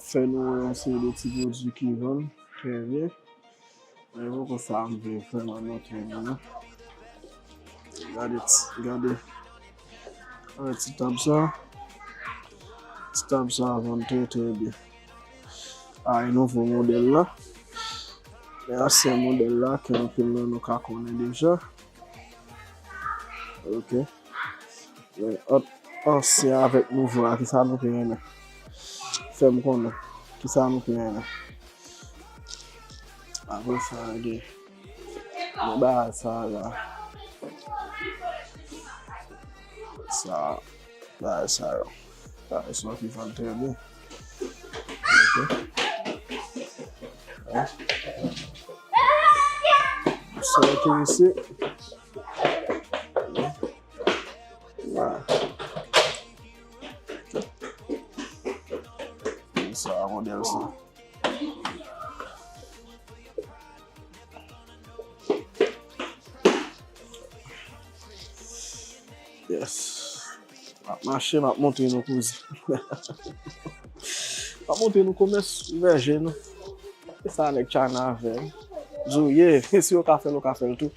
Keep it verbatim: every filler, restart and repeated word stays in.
Fè nou wè yon seri de ti pwodui ki vann trè byen. Men poko sa m vle vrèman montre nou, non. Gade ti, gade. Gade ti tab sa. Ti tab sa vann trè, trè byen. A, e nouvo modèl la. E ansyen modèl la ke anpil nan nou ka konnen deja. Ok. Men, ant ansyen avèk nouvo a, kisa nou pi renmen? Fè m konnen. Kisa nou pi renmen? Apre sa, gen, gen bagay sa la. Sa, bagay sa yo. Bagay sa ki vann trè byen. Ok. Hein? Sa ki isi. Voilà. Sa, modèl sa. Yes. M ap mache, m ap montre nou kouzen. M ap montre nou komès ouvè je nou. E sa nèg China fè. Di w ye, si yo ka fè l, ou ka fè l tou.